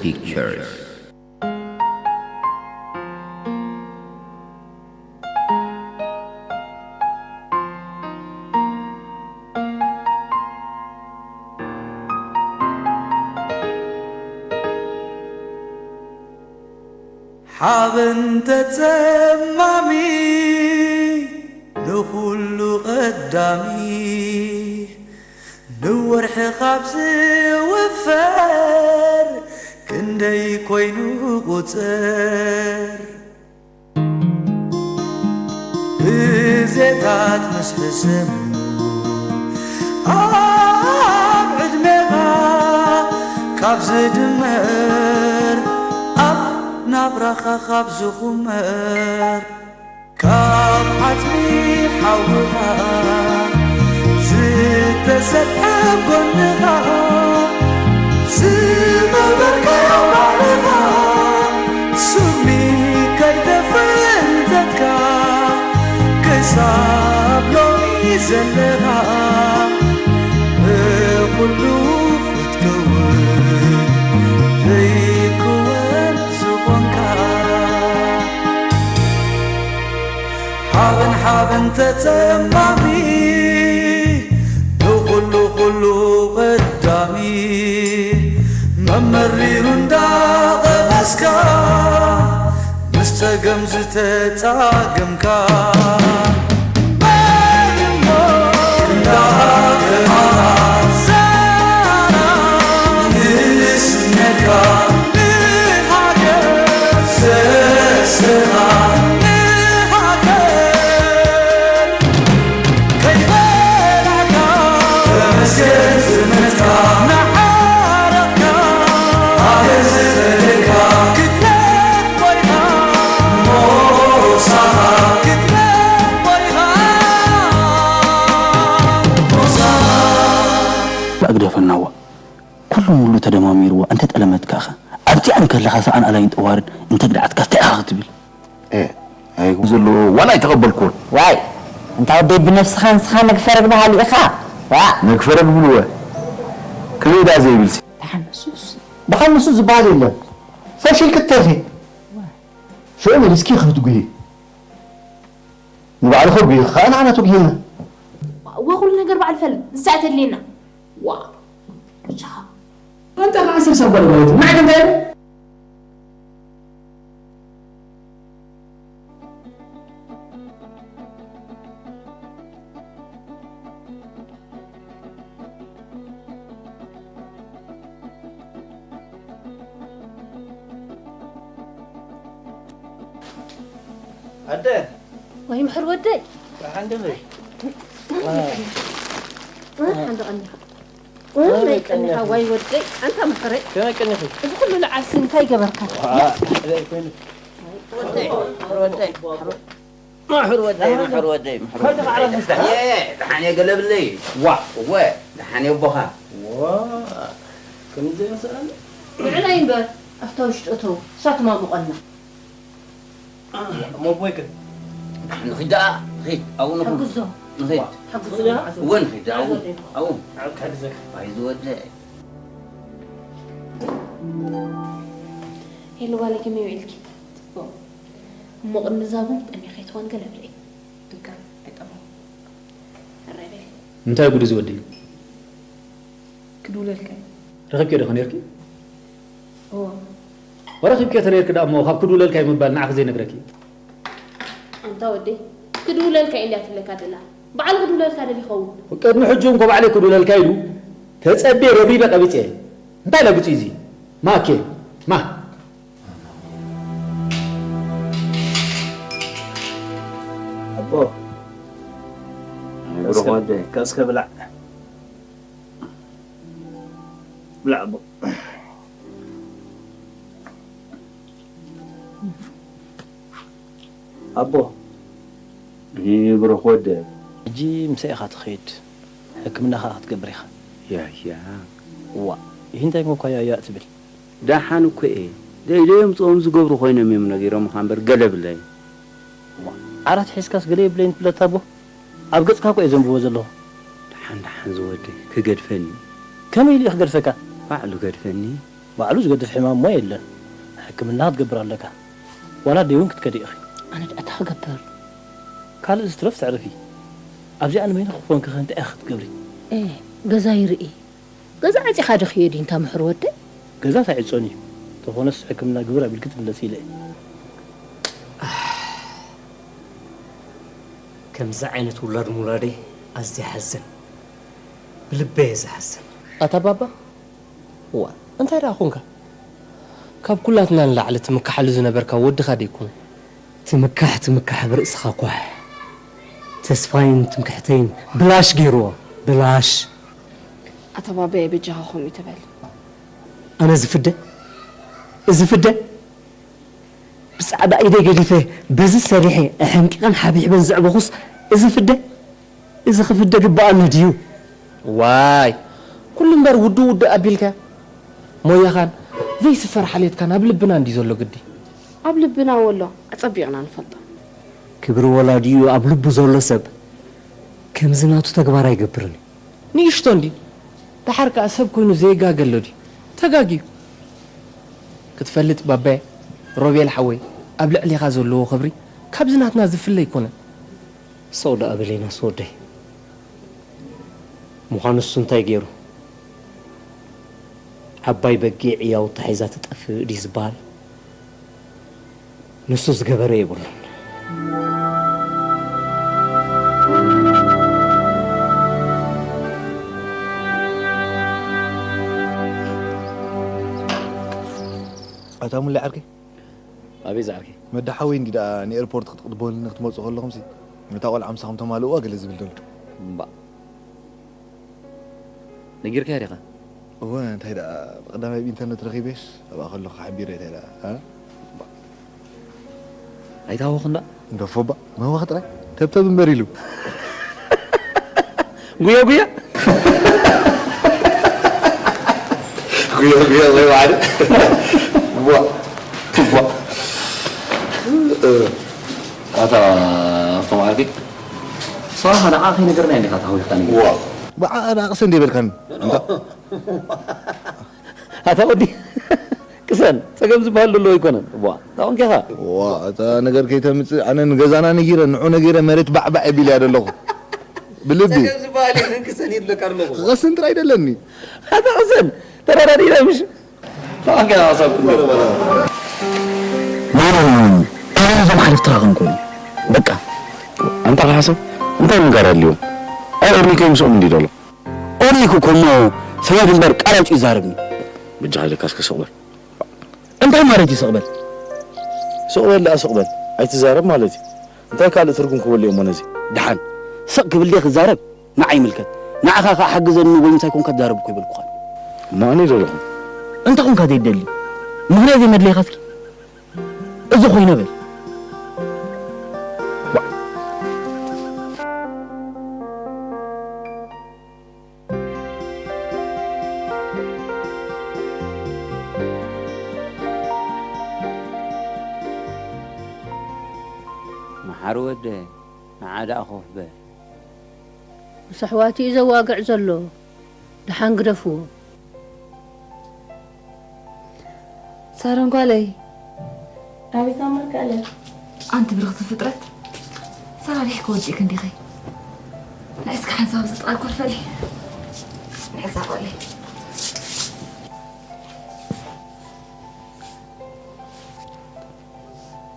Pictures. ሓበን ተጸማሚ ንኹሉ ቀዳሚ ንወርሒ ካብ ዝውፈር ክንደይ ኮይኑ ቁጽር ብዜታት ምስ ሕሰሙ ኣብ ዕድሜኻ ካብ ዝድመር ኣብ ናብራኻ ካብ ዝኹመር ካብ ዓጽሚ ሓውኻ ዝተሰጥሐ ጎንኻ ዝገበርካዮ ባዕልኻ ስሚ ከይተፈንተትካ ክሳብ ሎሚ ዘለኻ ብኹሉ ክትከውን ዘይክወን ዝኾንካ ሓበን ሓበን ተጸማሚ ንኹሉ ኩሉ ቀዳሚ መመሪሩ እንዳቐመስካ ምስ ጸገም ዝተጻገምካ እምበር እሞ እንዳቐማኻ ንስነትካ ንሃገር ዘስኻ ንሃገር ከይበላዕካ ተመስገን ዝመትካ እናዓረቕካ ሃገር ዝኸደካ ክትረኽ ኮይና ሞሳኻ ክትረኽ ኮይና ሞሳኻ እግደፈናዋ ኩሉ ሙሉ ተደማሚርዋ እንተ ጠለመትካኸ ኣብቲ ዓንከለኻ ሰኣን ኣላይን ጠዋርን እንተ ግድዓትካ እንታይ ኢኻ ክትብል? ኣይኮ ዘለዎ ዋላ ኣይተቐበልኩዎን። ዋይ እንታ ወደይ ብነብስኻ ንስኻ ነግፈረግ በሃሊ ኢኻ። ዋእ። ነግፈረግ ብልወ ከመይ ደኣ ዘይብልሲ። ደሓን ንሱስ ደሓን ንሱ ዝበሃል የለን። ፈሺልኪ ትተርፊ። ሽዑ መሊስኪ ኢኺ ክትጉሂ። ንባዕልኺ ኣጉሂኺ ኸኣ ንዓና ተጉሂና። እወ ኩሉ ነገር ባዕሉ ይፈልጥ ንሳ እያ ተድልየና። ዋእ። ብቻ። ኣንታ ኸዓ ሰብ ሰብ ጓል ጓል ንዓይ ከምታይ ኢሉ። ኣደ ወይ ምሕር ወደይ ደሓን ዲኺ? ሓንደ ቀኒኻ ናይ ቀኒኻ ዋይ ወደይ ኣንታ ምሕረይ ከመይ ቀኒኺ? እዚ ኩሉ ልዓልሲ እንታይ ገበርካ? ምሕር ወደይ ምሕር ወደይ ምሕር ወደይ ደሓን እየ ገለ ብለይ ዋ እወ ደሓን እየ ኣቦኻ ዋ ከምዚ ይመስል ኣሎ ንዕናይ እምበር ኣብታ ውሽጢ እተው እሳት ማሙቐልና ሞቦይከ ንኺድ ደኣ ንኺድ ኣብኡ ንኹን ንኺድ እወ ንኺድ ኣብኡ ኣብኡ ኣይዚ ወደይ ሄሎ ጓለይ ከመይ ውዒልኪ? ጽቡቕ። እሞ ቅድሚ እዛ ቡን ጠሚኻ ኣይትኾን ገለ ብለይ። ድካ ኣይጠመኹ። ሕራይ በሊ። እንታይ ጉድ እዚ ወዲ? ክድውለልካ እዩ። ረኺብክዮ ዶ ኔርኪ? እወ። ወረኺብክዮ ተነይርኪ ደኣ እሞ ካብ ክድውለልካ እዩ ምባል ንዓኺ ዘይነግረኪ? ኣንታ ወደይ ክድውለልካ ኢልያ ትብለካ ደላ በዓል ክድውለልካ ደል ይኸውን። ቅድሚ ሕጂ እንኮ ባዕለይ ክድውለልካ ኢሉ ተጸብየ ረብሪበ ቀቢጸ እንታይ ለግጹ እዚ ማኬ ማ ኣቦ ብሩኽ ወደይ ከስከ ብላዕ ብላዕ ኣቦ ኣቦ ብሩኽ ወደይ ሕጂ ምሳይ ኢኻ ትኸይድ ሕክምናኻ ክትገብር ኢኻ ያያ ዋ ይህ እንታይ ኮንኳ ያያ ትብል ደሓን እኮ እየ ደይደዮም ጽኦም ዝገብሩ ኮይኖም እዮም ነጊሮምኻ እምበር ገለ ብለይ ዓራት ሒዝካስ ገለ የብለይን ትብለታ ኣቦ ኣብ ገጽካ እኮ እየ ዘንብቦ ዘለኹ ደሓን ደሓን ዝወደይ ክገድፈኒ ከመይ ኢሉ እዩ ክገድፈካ ባዕሉ ገድፈኒ ባዕሉ ዝገድፍ ሕማም እሞ የለን። ሕክምና ክትገብር ኣለካ። ዋላ ደይውን ክትከዲ ኢኺ። ኣነ ደኣ እንታይ ክገብር? ካልእ ዝትረፍ ተዕርፊ። ኣብዚኣ ንበይንኺ ክኾንኪ ከ እንታይ ኢኺ ክትገብሪ? ኤ፣ ገዛ ይርኢ። ገዛ ዓጺኻ ዶ ክየዲ እንታ ምሕር ወደይ? ገዛ ተዒጾን እዩ። ተኾነስ ሕክምና ግብር ኣቢልኪ ትምለሲ ኢለ እየ። ከምዚ ዓይነት ውላድ ምውላደይ ኣዝየ ሓዝን። ብልበይ እየ ዝሓዝን። ኣታ ባባ፣ እዋ፣ እንታይ ደኣ ኾንካ? ካብ ኩላትና ንላዕሊ ትምክሓሉ ዝነበርካ ወድኻ ደይኮነ? ትምካሕ፣ ትምካሕ፣ ኣብ ርእስኻ ኳሕ። ተስፋይን ትምክሕተይን ብላሽ ገይርዎ፣ ብላሽ። ኣታ ባባየ፣ በጃኻ ከምኡ ይትበል። ኣነ ዝፍደ? እዚ ፍደ? ብጻዕዳ ኢደይ ገዲፈ፣ በዚ ሰሪሐ፣ ኣሐንቂቐን ሓቢሕበን ዘዕበኹስ፣ እዚ ፍደ? እዚ ክፍደ ግብኣኒ ድዩ? ዋይ፣ ኩሉ እምበር ውዱእ ውዱእ ኣቢልካ። ሞያኻን ዘይስፈር ሓልዮትካን ኣብ ልብና እንድዩ ዘሎ ግዲ። ኣብ ልብና ወሎ ኣጸቢቕና ንፈልጦ። ክብሪ ወላዲኡ ኣብ ልቡ ዘሎ ሰብ ከምዚ ናቱ ተግባር ኣይገብርን እዩ። ንእሽቶ እንድዩ። ደሓር ከኣ ሰብ ኮይኑ ዘይጋገ ኣሎ ድዩ? ተጋግዩ። ክትፈልጥ ባባየ፣ ሮቤል ሓወይ፣ ኣብ ልዕሌኻ ዘለዎ ክብሪ ካብዚ ናትና ዝፍለ ኣይኮነን። ሰው ደኣ በለይናስ ወደይ። ምዃኑ እሱ እንታይ ገይሩ? ዓባይ በጊዕ ያው ተሒዛ ትጠፍእ ድዩ ዝበሃል? ንሱ ዝገበረ የብሉን። ኣታ ሙሉእ ዓርከይ? ኣበይ ዝዓርከይ? መዳ ሓወይ እንዲ ደኣ ንኤርፖርት ክትቕበሉኒ ክትመጹ ከለኹምሲ፣ ነታ ቆልዓ ምሳኹም ተማልእዋ ገለ ዝብል ደሎ። እምባእ። ነጊርካዮ ዲኻ? እወ፣ እንታይ ደኣ፣ ብቐዳማይ ኣብ ኢንተርነት ረኺበስ፣ ኣብኣ ከለኹ ሓቢረ፣ እንታይ ደኣ፣ እ? ኣይታወኽን ደኣ? እንደፎ እባ፣ መህዋኽ ጥራይ፣ ተብተብ እምበር ኢሉ። ጉያ ጉያ። ጉያ ጉያ ወይ ባዕሉ። ቧ፣ ቧ። እ፣ ኣታ ሃብቶም ዓርከይ፣ ሰራኻ ንዓ ከይነገርና ኢና ኢኻ ተሃዊኽካ ነጊርካ። ዋ፣ ብዓ ኣነ ኣቕሰ እንደ በልካኒ። ኣታ ወዲ ቅሰን፣ ጸገም ዝበሃል ዘሎ ኣይኮነን። ዋ፣ እንታይ ኮንካ ኢኻ? ዋ፣ እታ ነገር ከይተምጽእ ኣነ ንገዛና ነጊረ፣ ንዑ ነጊረ መሬት ባዕባዕ የቢል እያ ዘለኹ። ብልቢ። ጸገም ዝበሃል የለን ቅሰን ይብለካ ኣለኹ። ቅሰን ጥራይ ኣይደለኒ። ኣታ ቅሰን፣ ተረዳዲእና ምሽ? እንታይ ኮንካ ኢኻ ሓሳብ ክትገብር? ኖ፣ ኖ፣ ኖ፣ ኖ። ኣነ እዞም ሓለፍትኻ ክንኮኑ። በቃ። ኣንታ ሓሰብ፣ እንታይ ምንጋር ኣልዮም? ኣይ ኦርኒኮ ምስኦም እንዲ ደሎ። ኦርኒክ እኮ እሞ ሰነድ እምበር ቃል ኣውጺኡ ይዛረብኒ። በጃኻ ኢለካ እስከ ስቕ በል። እንታይ ማለት እዩ ስቕ በል? ስቕ በል ደኣ ስቕ በል። ኣይትዛረብ ማለት እዩ። እንታይ ካልእ ትርጉም ክህበሉ እሞ ነዚ? ደሓን ስቕ ክብል ድየ ክዛረብ? ንዓ ይምልከት። ንዓኻ ከኣ ሓግዘኒ ወይ ምሳይ ኮንካ ትዛረብ እኮ ይበልኩኻን። እሞ ኣነ ይደለኹም። እንታይ ኮንካ ዘይትደሊ? ምኽንያት ዘይመድለይካ እስኪ። እዚ ኮይነ በል። መሓሪ ወደይ፣ ንዓ ደኣ ኮፍ በል። ምስ ኣሕዋቱ እዩ ዘዋግዕ ዘሎ። ደሓን ግደፍዎ። ሳሮን ጓለይ። ኣቤት ኣማር ቃለ። ኣንቲ ብርኽቲ ፍጥረት። ሰራሪሕኪ ወዲእኪ እንዲኺ። ንዒ እስከ ሓንሳብ ኣብዚ ጥቓ ኮርፈሊ። ንዒ እዛ ጓለይ።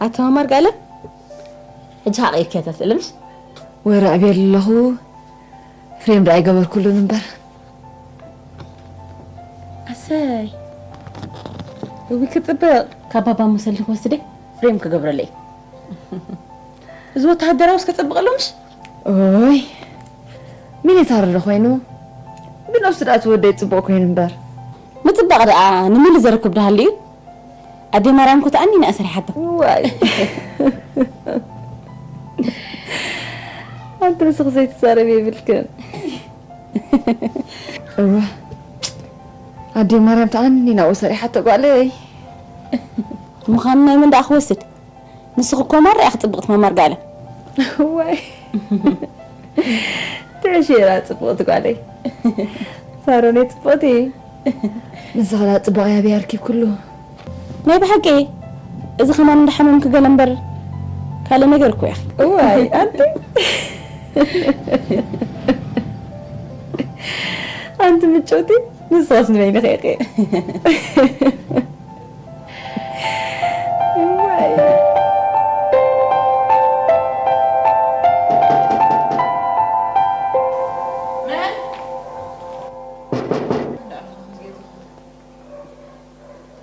ኣቶ ኣማር ቃለ። ሕጂ ሓቒርኪ እያ ተስእሊ ምሽ? ወይ ራዕብየ ኣለኹ። ፍሬም ደኣ ኣይገበርኩሉን እምበር። ኣሰይ። እዊ ክጽብቕ። ካብ ባባ መሰልቲ ክወስደ ፍሬም ክገብረለይ። እዚ ወተሃደራውስ ከጸብቐሉ ምሽ? ኦይ። ሚሊታሪ ዶ ኮይኑ? ብነብሱ ደኣ እቲ ወደይ ጽቡቕ ኮይኑ እምበር። ምጽባቕ ደኣ ንሚሊ ዘርክብ ደሃልዩ? ኣደ ማርያም እኮ ተኣኒና እያ ሰሪሓቶ። ዋይ። ኣንቲ ንስኺ ዘይትዛረቢ የብልክን። እወ። ኣደ ማርያም ተኣኒና እኮ ሰሪሓቶ ጓለይ። ምዃኑ ናይ መን ደኣ ክወስድ? ንስኺ እኮ ማራ ኢኺ ጽብቕቲ መማር ጋለ። ዋይ። ትዕሽ እያ ጽብቕቲ ጓለይ። ሳሮነይ ጽብቕቲ። ንስኺ ዳ ጽባቐ ኣበይ ኣርኪብክሉ? ናይ ብሓቂ እዚ ከማን እንዳሓመምኪ ገለ እምበር ካልእ ነገር እኮ ኢኺ። እዋይ ኣንቲ ኣንቲ ምጭውቲ ንስኻስ ንበይንኺ ኢኺ። እዋይ።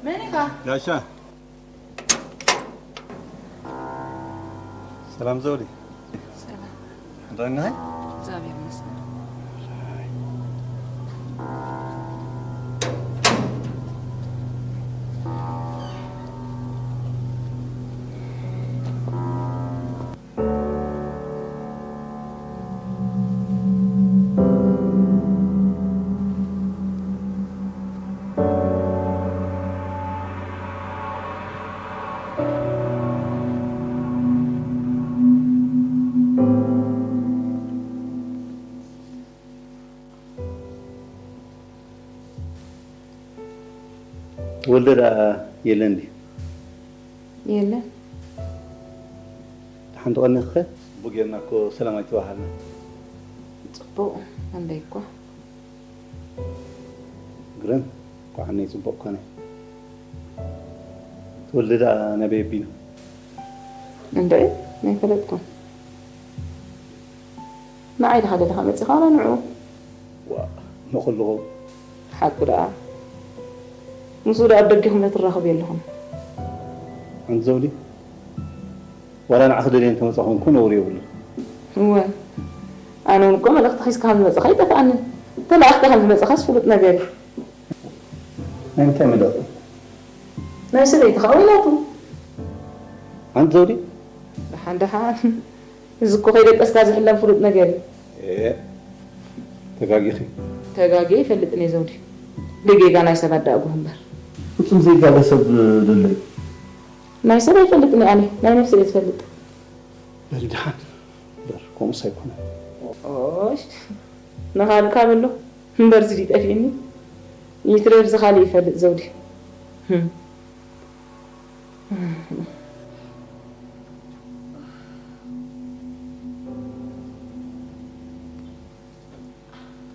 መን ኢኻ? ጋሻ። ሰላም ዘውዲ። ሰላም። ደህና ነህ? እግዚኣብሔር ይመስገን። ተወልደ ደኣ የለን ድዩ? የለን። ሓንቲ ቀኒኽኸ? ጽቡቕ ጌርና እኮ ሰላም ኣይተባሃልናን። ጽቡቕ፣ ኣንደይ እኳ። ግርም፣ ኳዕነይ ጽቡቕ ኮነ። ተወልደ ደኣ ናበይ ኣቢሉ? እንድዒ፣ ኣይፈለጥኩን። ንዓይ ዲኻ ደሊኻ መጺኻ ዋላ ንዕኡ? ዋእ፣ ንኹሉ ሓቁ ደኣ። ምስኡ ደኣ ኣብ ደገኹም ዶ ትራኸቡ የለኹም? ሓንቲ ዘውዲ፣ ዋላ ንዓኺ ደልየ እንተመጻኹ እኮ ነውሪ የብሉን። እወ፣ ኣነ እውን እኮ መልእኽቲ ሒዝካ ከም ዝመጻኻ ኣይጠፍኣንን። ተለኣኽካ ከም ዝመጻኻስ ፍሉጥ ነገር እዩ። ናይ ምንታይ መልእኽቲ? ናይ ሰበይትኻ ወይ ናቱ? ሓንቲ ዘውዲ? ደሓን ደሓን። እዚ እኮ ከይደቀስካ ዝሕለም ፍሉጥ ነገር እዩ። ኤእ፣ ተጋጊኺ። ተጋግየ ኣይፈልጥን እየ ዘውዲ። ብጌጋ ናይ ሰብ ኣዳእጉህ እምበር። ፍጹም ዘይጋገ ሰብ ደለዩ። ናይ ሰብ ኣይፈልጥን እየ ኣነ፣ ናይ ነብሰይ እየ ዝፈልጥ። በሊ ደሓን እምበር፣ ከምኡስ ኣይኮነን። ኦሽ፣ ንኻልእ ካብ ኣሎ እምበር እዚ ድዩ ጠፊእኒ? ይትረፍ እዚ ካልእ ይፈልጥ ዘውዲ። ህም።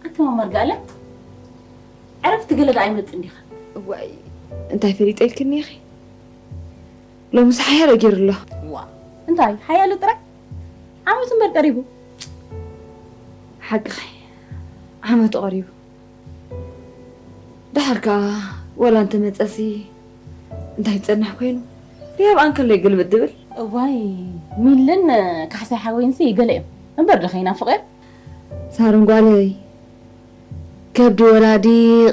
ኣቲ ማማ ርግኣለ፣ ዕረፍቲ ገለ ደኣ ኣይመጽእን ዲኻ? እዋይ፣ እንታይ ፈሊጠ ኢልክኒ ኢኺ? ሎምስ ሓያሎ ገይሩ ኣሎ። ዋ፣ እንታይ ሓያሎ ጥራይ? ዓመቱ እምበር ቀሪቡ። ሓቅኺ፣ ዓመቱ ቀሪቡ። ደሓር ከኣ ወላ እንተመጸሲ እንታይ ዝጸንሕ ኮይኑ፣ ሪሃብ ኣንከለይ ግልብጥ ድብል። እዋይ፣ ሚልን ካሕሳይ ሓወይንሲ ገለ እዮም። እምበር ዶ ከይናፍቕ እዮም? ሳሮን ጓለይ፣ ከብዲ ወላዲ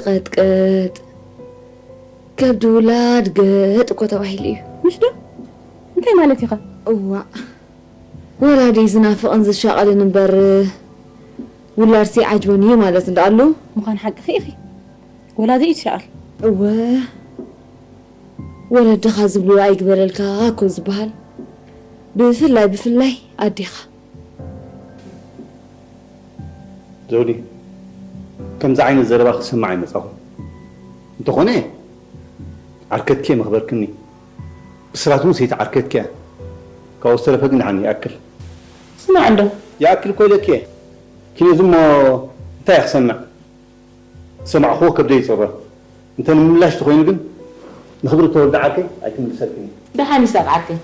ቀጥቀጥ፣ ከብዲ ውላድ ገጥ እኮ ተባሂሉ እዩ። ምሽ ዶ? እንታይ ማለት ኢኻ? እዋእ፣ ወላዲ ዝናፍቕን ዝሻቐልን እምበር፣ ውላድሲ ዓጅበን እዩ ማለት እንዳኣሉ። ምዃን ሓቅኺ ኢኺ። ወላዲ እዩ ዝሻቐል። እወ፣ ወለድኻ ዝብልዎ ኣይግበረልካ እኮ ዝበሃል። ብፍላይ፣ ብፍላይ ኣዴኻ። ዘውዲ፣ ከምዚ ዓይነት ዘረባ ክሰማዕ ኣይመጻኹን። እንተኾነ፣ ዓርከትኪ መኽበርክኒ። ብስራት እውን ሰይቲ ዓርከትኪ እያ። ካብኡ ዝተረፈ ግን ደሓን ይኣክል። ስማዕ እንዶ። ይኣክል እኮ ኢለኪ እየ። ኪነዚ እሞ እንታይ እየ ክሰምዕ? ዝሰማዕኽዎ ከብደይ ይጸሮ። እንተ ንምምላሽ ተኾይኑ ግን፣ ንኽብሪ ተወልደ ዓርከይ ኣይክምልሰልክን እየ። ደሓን ይሳቕ ዓርከይ።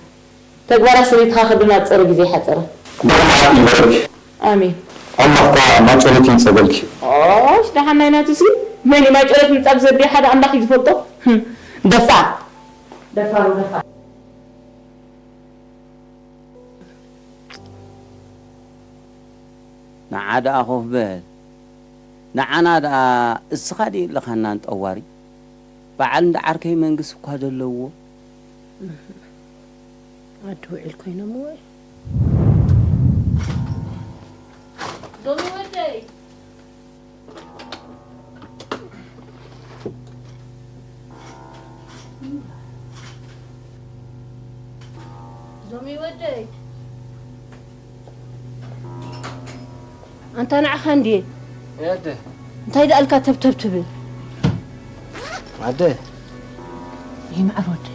ተግባራት ሰበይትኻ ከብድና ዝጸረ ግዜ ይሓጸረ። ብርሃን ይበርክ። ኣሜን። ኣምላኽ ከኣ ማይ ጸሎት ይንጸገልኪ። ኦሽ፣ ደሓን ናይ ናቱሲ፣ መን እዩ ማይ ጸሎት ምንጻግ ዘድልዮ? ሓደ ኣምላኽ እዩ ዝፈልጦ። ህም፣ ደፋር። ደፋር፣ ደፋር። ንዓ ደኣ ኮፍ በል። ንዓና ደኣ እስኻ ድዩ ኣለኻና ንጠዋሪ? በዓል እንዳ ዓርከይ መንግስ እኳ ደለዎ። ኣዲ ውዒል ኮይኖምዎ እዩ። ሎሚ ወደይ። ዞሚ ወደይ። ኣንታ ንዓኻ እንድየ። እየ ኣደ። እንታይ ደኣልካ ተብተብ ትብል? ኣደ፣ ይህ ማዕር ወደ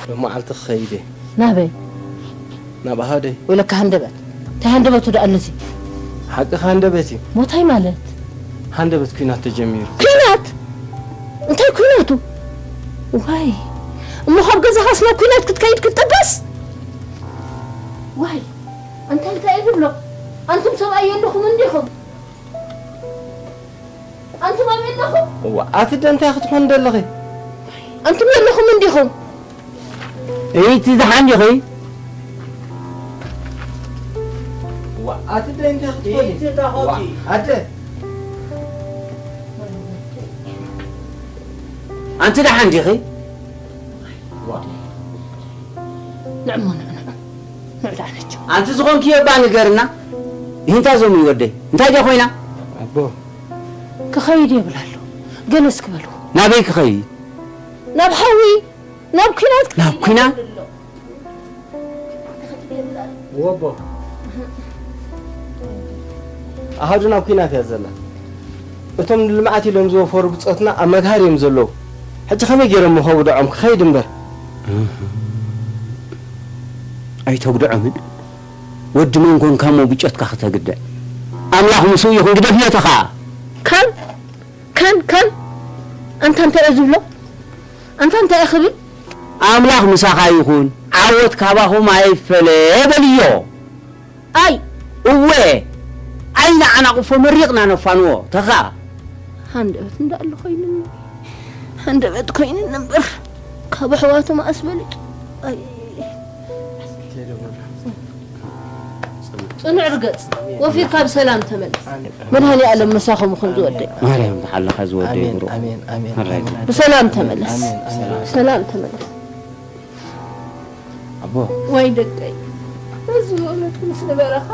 ሎመዓልቲ ክኸይድ እየ። ናበይ? ናብ ኣሃደይ። ወለካ ሃንደበት እንታይ ሃንደበቱ ደኣ ኣለዚ? ሓቅኻ ሃንደበት እዩ። ሞታይ ማለት? ሃንደበት ኩናት ተጀሚሩ። ኩናት? እንታይ ኩናቱ? ዋይ፣ እሞ ካብ ገዛኻስ ናብ ኩናት ክትከይድ ክትጥበስ? ዋይ፣ ኣንታ እንታይ እዩ ዝብሎ? ኣንቱም ሰብኣይ የለኹም እንዲኹም? ኣንቱም ኣበይ ኣለኹም? እዋ፣ ኣቲ ደ እንታይ ክትኾን ደለኺ? ኣንቱም የለኹም እንዲኹም? እይቲ ዝሓን ዲኺ? እዋ፣ ኣቲ ደ እንታይ ክትኾን? እይቲ ታኾቲ። ኣደ። ኣንቲ ደሓን ዲኺ? ንዕሞ ንዕንዑ ንዕዳ ነቸው ኣንቲ ዝኾንክዮ እባ ንገርና። ይህንታ ዞም ይወደይ እንታይ ደ ኮይና? ኣቦ ክኸይድ የብል ኣሎ። ገለ እስኪ በሉ። ናበይ ክኸይድ? ናብ ሓዊ ናብ ኲናት ናብ ኲናት ወቦ ኣሃዱ ናብ ኲናት እያ ዘላ። እቶም ንልምዓት ኢሎም ዝወፈሩ ብጾትና ኣብ መግሃር እዮም ዘለዉ። ሕጂ ከመይ ገይሮም ከውድዖም ክኸይድ እምበር። ኣይተጉድዖምን። ወዲ መን ኮንካ እሞ ብጮትካ ክተግድዕ? ኣምላኽ ምስኡ ይኹን ግደፍ ነቲ ኸኣ። ካን ካን ካን ኣንታ እንታይ እየ ዝብሎ? ኣንታ እንታይ እየ ክብል? ኣምላኽ ምሳኻ ይኹን፣ ዓወት ካባኹም ኣይፈለ በልዮ። ኣይ እወ ዓይኒ ዓናቕፎ መሪቕና ነፋንዎ ተኻ። ሃንደበት እንዳኣሉ ኮይኑኒ ሃንደበት ኮይኑኒ እምበር ካብ ኣሕዋቱ መኣስ በሊጡ። ኣይ ጽኑዕ ርገጽ ወፊርካ ብሰላም ተመለስ። መድሃኒ ኣለም መሳኹም ይኹን ዝወደይ። ማርያም ተሓለኻ ዝወደይ ኣሜን ብሩኽ። ኣሜን ኣሜን ኣሜን። ብሰላም ተመለስ። ኣሜን ኣሜን። ሰላም ተመለስ። ኣቦ ወይ ደቀይ በዚ በእውነት ምስ ንበረኻ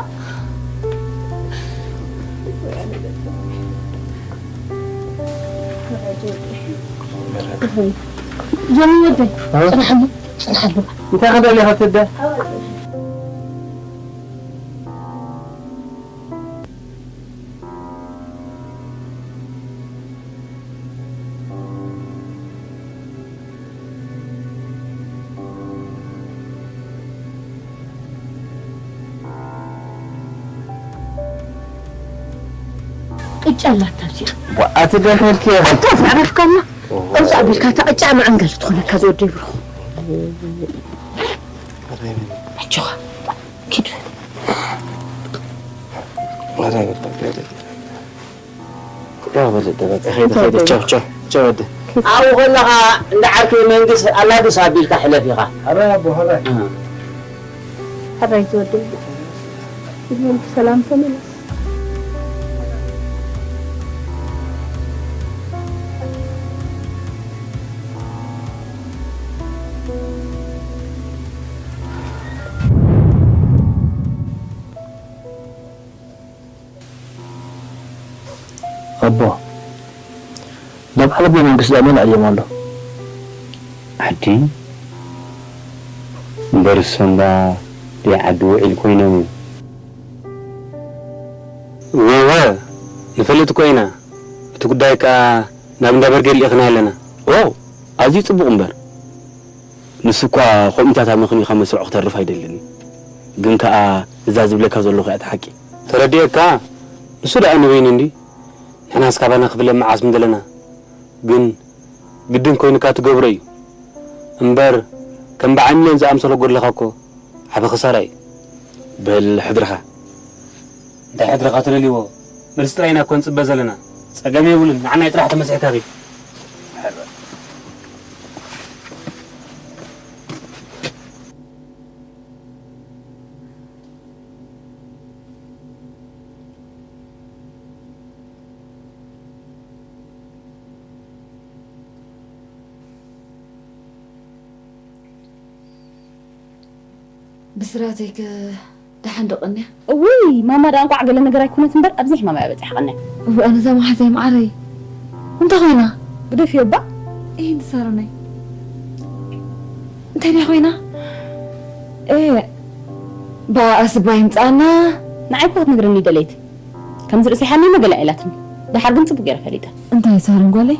ዞም ወደይ ጽንሓሉ ጽንሓሉ። እንታይ ከደሊ ከተደ ቅጫ ኣላታ እዚኣ ኣቲ ደኸልኪ ኣታ ዝዕረፍካና ኣውፃእ ቢልካ እታ ቅጫ መዐንገል ትኾነካ ዝወደይ ብርኹ ኣጆኻ ኪድ ኣብኡ ከለኻ እንዳ ዓርከይ መንግስ ኣላግስ ኣቢልካ ሕለፍ ኢኻ። ኣበይ ኣቦ፣ ኣበይ? ሕራይ ትወደይ። ብሰላም ተመለስ። ኣቦ፣ ናብ ዓለቦ መንግስቲ ኣመን ኣዮም ኣሎ። ዓዲ እምበርስ ሰንባ ደይ ዓዲ ውዒል ኮይኖም እዮም። እወ፣ እወ፣ ንፈልጥ እኮ ኢና። እቲ ጉዳይ ከኣ ናብ እንዳ በርጌድ ልኢኽና ኣለና። ኦ፣ ኣዝዩ ጽቡቕ እምበር። ንሱ እኳ ከምኡታት ኣመኽንዩኻ መስርዑ ክተርፍ ኣይደልን እዩ። ግን ከኣ እዛ ዝብለካ ዘለኹ እያ እቲ ሓቂ። ተረዲኤካ፣ ንሱ ደኣ ንበይኑ እንዲ። ንሕናስ ካባና ክፍለ መዓስ ምደለና። ግን ግድን ኮይኑካ ትገብሮ እዩ። እምበር ከም በዓል ሚልዮን ዝኣምሰሎ ጎድለኻ እኮ ዓቢ ክሳራ እዩ። በል ሕድርኻ። እንታይ ሕድርኻ ትደልይዎ? መልሲ ጥራይ ኢና እኮ ንጽበ ዘለና። ጸገም የብሉን። ንዓናይ ጥራሕ ተመስርሕካ ኺድ። ብስራተይከ ደሓን ዶ ቀንያ? እውይ ማማ ደኣ እንቋዕ ገለ ነገር ኣይኮነት እምበር ኣብዚ ሕማም እያ በፂሓ ቀንያ። እዋእ ነዛ መሓዛይ መዓረይ እንታይ ኮይና? ግደፍዮ እባ። እይ ንሳሮነይ እንታይ ድያ ኮይና? እ ብኣኣስ እባ ይምፅኣና። ንዓይ እኮ ክትነግረኒ ደለየት። ከምዚ ርእሲ ሓሚመ ገለ ኢላትኒ። ደሓር ግን ጽቡቕ ገይረ ፈሊጠ። እንታይ ሳሮን ጓለይ?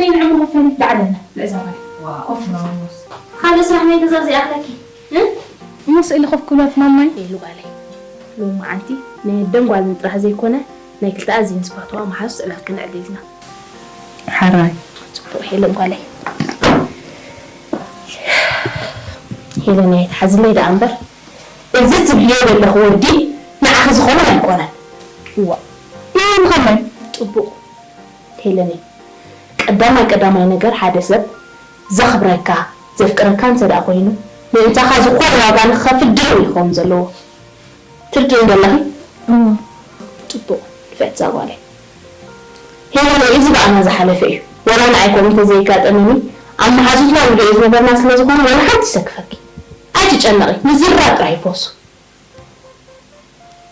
ነይ ንዕምሩ ፈሊት ባዕለና ልዕዛባይ። ኮፍ በል። ካልእ ስራሕ ናይ ገዛ ዘይኣኽለኪ? እ? እሞ ስእሊ ኮፍ ክብላት ማማይ? ኢሉ ጓለይ። ሎሚ መዓልቲ ናይ ኣደን ጓልን ጥራሕ ዘይኮነ፣ ናይ ክልተ ኣዝየን ዝፈትዋ መሓዙት ስእላት ክነዕልል ኢና። ሓራይ። ጽቡቕ ሄለን ጓለይ። ሄለነይ፣ ትሓዝለይ ደኣ እምበር፣ እዚ ትብልዮ ዘለኹ ወዲ ንዓኺ ዝኾነ ኣይኮነን። እዋ። ናይ ምዃን ጽቡቕ። ሄለነይ፣ ቀዳማይ ቀዳማይ ነገር ሓደ ሰብ ዘኽብረካ፣ ዘፍቅረካ እንተ ደኣ ኮይኑ፣ ምእንታኻ ዝኾነ ዋጋ ንኽኸፍል ድሉው እዩ ክኸውን ዘለዎ። ትርድእኒ ዶ ኣለኺ? እሞ። ጽቡቕ፣ ንፍዕቲ እዛ ጓለይ። ሄለነይ፣ እዚ ብኣና ዝሓለፈ እዩ። ዋላ ንዓይ ከምኡ እንተዘየጋጠመኒ፣ ኣብ መሓዙትና ንርእዮ ዝነበርና ስለ ዝኾነ፣ ዋላ ሓንቲ ይሰክፈኪ። ኣይትጨነቒ፣ ንዝራ ጥራይ ይፈሱ።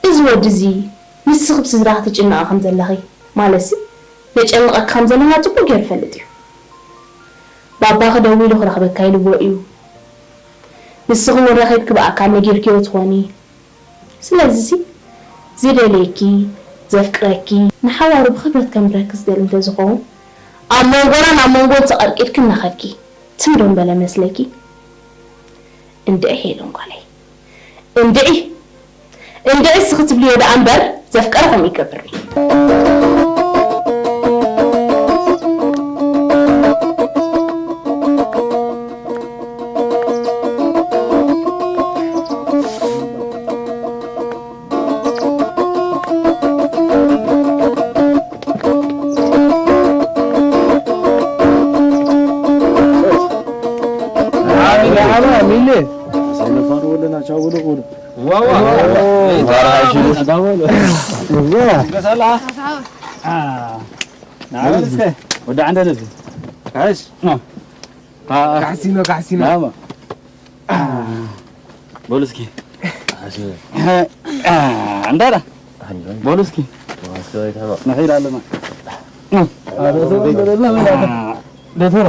እዚ ወዲ እዚ ንስኺ ብስድራኺ ትጭነቒ ከም ዘለኺ፣ ማለትሲ ነጨንቐኪ ከም ዘለና ጽቡቕ ገይሩ ይፈልጥ እዩ። ባባኺ ደዊሉ ክረኽበካ ኢልዎ እዩ። ንስኺ እውን ረኺብኪ ብኣካል ነጊርክዮ ትኾኒ። ስለዚሲ ዝደልየኪ፣ ዘፍቅረኪ፣ ንሓዋሩ ብኽብረት ከንብረኪ ዝደሊ እንተዝኸውን፣ ኣብ መንጎናን ኣብ መንጎን ተቐርቂድኪ እናኸድኪ ትም ዶ ምበለ መስለኪ? እንድዒ ሄለን ጓለይ፣ እንድዒ፣ እንድዒ እስኺ ትብልዮ ደኣ እምበር ዘፍቀረ ከምኡ ይገብር ድዩ? ወዲ ዓንደ ልቢ። ካሕሲኖ፣ ካሕሲኖ። ናማ። በሉ እስኪ። እንዳራ። በሉ እስኪ። ንኺድ ኣለና። ዶክተር።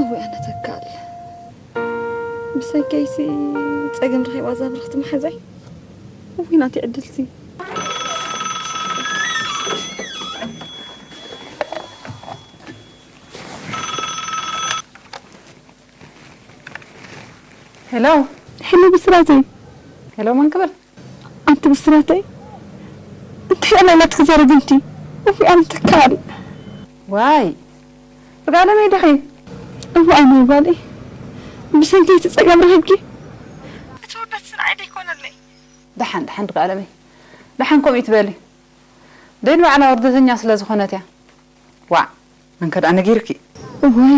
እወ ኣነ ተካል ብሰንከይሲ ጸገም ረኺባ እዛ ብርኽቲ መሓዛይ። እወ ናተይ ዕድልሲ። ሄሎ። ሄሎ ብስራተይ። ሄሎ መን ክብል? ኣንቲ ብስራተይ እንታይ ዕላላት ክዛረብ እንቲ? እወ ኣነ ተካል። ዋይ ብጋለመይ ዲኺ? እወ ኣነ ጓለይ ብሰንከይ እቲ ጸገም ረኺብኪ። እቲ ውርደት ስንዓይ ደይኮነለይ። ደሓን ደሓን ድቃለመይ ደሓን ከምኡ ትበሊ። ደይ ንባዕላ ወርደተኛ ስለ ዝኾነት እያ። ዋዕ መን ከድኣ ነጊርኪ? እዋይ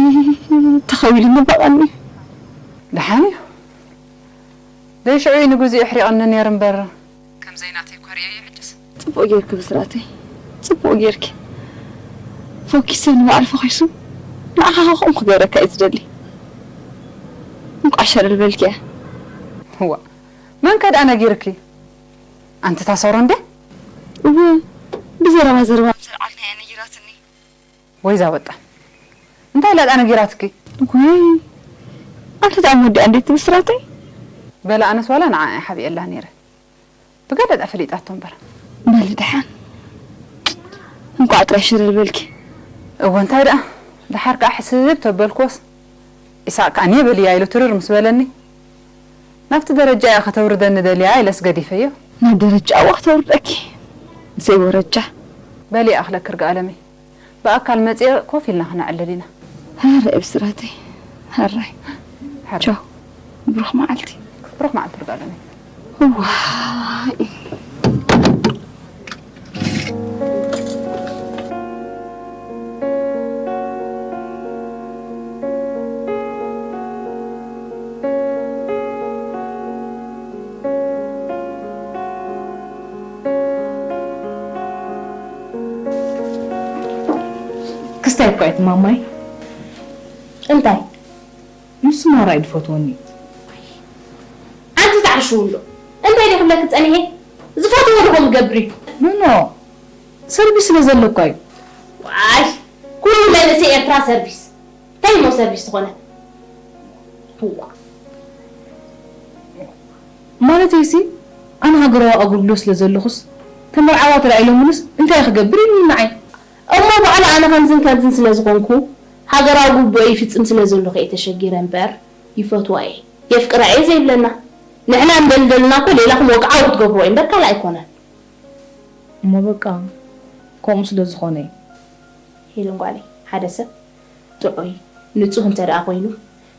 ተኸዊሉ ንበቐኒ። ደሓን እዩ። ደይ ሽዑ እዩ ንግዜኡ ኣሕሪቐኒ ነይሩ እምበር ከም ዘይናተይ እኳ ርእየዮ ሕጅስ። ጽቡቕ ጌርኪ ብስራተይ ጽቡቕ ጌርኪ። ፈኪስ ሰብ ንባዕሉ ፈኺሱ ንዓኻ ከ ከምኡ ክገብረካ እዩ ዝደሊ። እንቋዕ ሸለል በልኪ እያ። እዋ መን ከድኣ ነጊርኪ? ኣንቲ ታሰሮ እንዴ? እወ ብዘረባ ዘረባ ምስ ኣልዓልና እያ ነጊራትኒ። ወይ ዛወጣ እንታይ ኢላ ድኣ ነጊራትኪ? ወይ ኣንተ ደኣ ወዲኣ እንዴት ትብስራተይ? በላ ኣነስ ዋላ ንዓ እየ ሓቢኤላ ነይረ። ብገለ ደኣ ፈሊጣቶ እምበር። በሊ ደሓን እንኳዕ ጥራይ ሽርር በልኪ። እወ እንታይ ደኣ ደሓር ከኣ ሕስብ ተበልክዎስ ኢሳቅ ከኣ እኔ በልያ ኢሉ ትርር ምስ በለኒ ናብቲ ደረጃ እያ ከተውርደኒ ደልያ ኢለስ ገዲፈዮ። ናብ ደረጃ እዋ ክተውርደኪ ዘይወረጃ። በሊ ኣኽለክ ርግኣለመይ ብኣካል መጽየ ኮፍ ኢልና ክነዕልል ኢና። ሃራይ ብስራተይ ሃራይ። ሃራይ። ቻው ብሩኽ መዓልቲ። ብሩኽ መዓልቲ ርግኣለመይ። እዋይ ክስታይ እኮ እያ ማማይ። እንታይ? ንሱ ማራ እዩ ዝፈትወኒ። ኣንቲ ታዕርሽውሉ እንታይ ደይ ክብለኪ ጸኒሐ? ዝፈትዎ ድኹም ገብሪ። ኖኖ ሰርቪስ ስለ ዘለኳ እዩ። ዋይ ኩሉ መንእሰይ ኤርትራ ሰርቪስ። እንታይ እሞ ሰርቪስ ዝኾነ? እዋ ማለተይሲ ኣነ ሃገራዊ ኣገልግሎት ስለ ዘለኹስ ተመርዓዋ ተላዒሎምንስ እንታይ ክገብር ኢሉኒ ንዓይ። እሞ ባዕሉ ኣነ ከምዝን ከምዝን ስለ ዝኾንኩ ሃገራዊ ግቡእ ይፍጽም ስለ ዘለኹ እየ ተሸጊረ እምበር ይፈትዋ እየ የፍቅራ እየ ዘይብለና። ንሕና እንደልደልና እኮ ሌላ ክንወቅዓ ክትገብርዎ እየ እምበር ካልእ ኣይኮነን። እሞ በቃ ከምኡ ስለ ዝኾነ እዩ። ሄለን ጓለይ ሓደ ሰብ ጥዑይ ንጹህ እንተ ደኣ ኮይኑ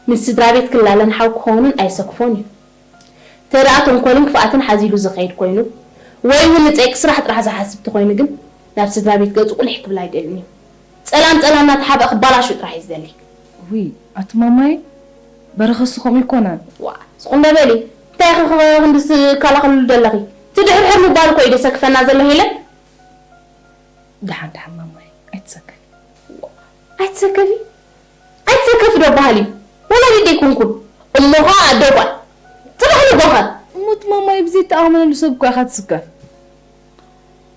ምስ ስድራ ቤት ክላለን ሓው ክኸውንን ኣይሰክፎን እዩ። ተደኣ ተንኮልን ክፍኣትን ሓዚሉ ዝኸይድ ኮይኑ ወይ እውን ንጸይቂ ስራሕ ጥራሕ ዝሓስብ ተኾይኑ ግን ናብ ስድራ ቤት ገጹ ቁሊሕ ክብል ኣይደልን እዩ። ጸላም ጸላም እናተሓብአ ክባላሹ ጥራሕ እዩ ዝደሊ። ውይ ኣቲ ማማይ በረኸሲ ከምኡ ኣይኮነን። ዋ ስኹም በበሊ እንታይ ኢኺ ክንድስ ትከላኸልሉ ዘለኺ? እቲ ድሕርሕር ምባል እኮ እዩ ደሰክፈና ዘሎ ሄለን። ደሓን ደሓን ማማይ ኣይትሰከፊ። ኣይትሰከፊ ኣይትሰከፊ ዶ በሃሊ ወላዲት ደይኮንኩን እሞ ኸዓ ኣደ ጓል ጽባሕ ንጎኸ። እሞ እቲ ማማይ ብዘይተኣማመነሉ ሰብ እኮ ኢኻ ትስከፍ።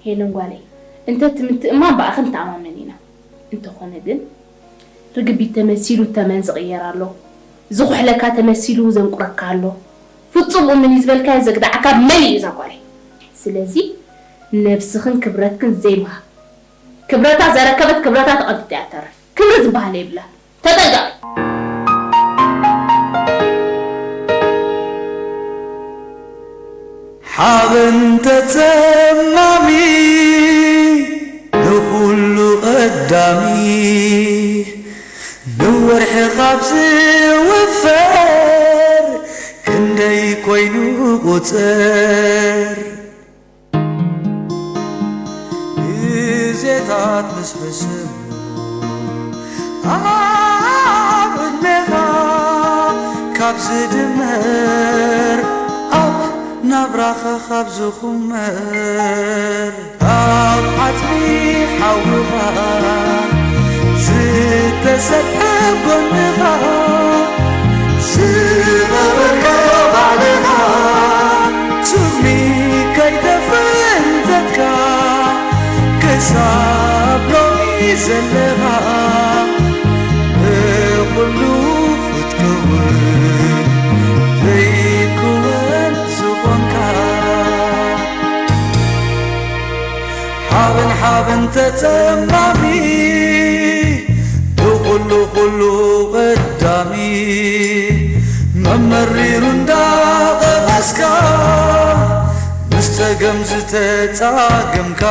ሄለን ጓለይ እንተ ትምትእማ ብኣኺ ንተኣማመን ኢና። እንተኾነ ግን ርግቢት ተመሲሉ ተመን ዝቕየር ኣሎ። ዝኹሕለካ ተመሲሉ ዘንቁረካ ኣሎ። ፍጹም እምኒ ዝበልካዮ ዘግዳዓካ መን እዩ እዛ ጓለይ? ስለዚ ነብስኽን ክብረትክን ዘይምሃብ። ክብረታ ዘረከበት ክብረታ ተቐንጢጣ እያ ትተርፍ። ክብሪ ዝበሃል የብላን። ተጠንቀቕ። ሓበን ተጸማሚ ንኹሉ ቀዳሚ ንወርሒ ካብ ዝውፈር ክንደይ ኮይኑ ቁጽር ግዜታት ምስ ሕስሙ ኣብ ዕድሜኻ ካብ ዝድመር ኣብ ናብራኻ ካብ ዝኹመር ኣብ ዓጽሚ ሓውኻ ዝተሰጥሐ ጎንኻ ዝነበርካ ባዕልኻ ስሚ ከይተፈንተትካ ክሳብ ሎሚ ዘለኻ ብኹሉ ክትከውን ዘይክወን ዝኾንካ ሓበን ሓበን ተጸማሚ ብኹሉ ኩሉ ቀዳሚ መመሪሩ እንዳቐመስካ ምስ ጸገም ዝተጻገምካ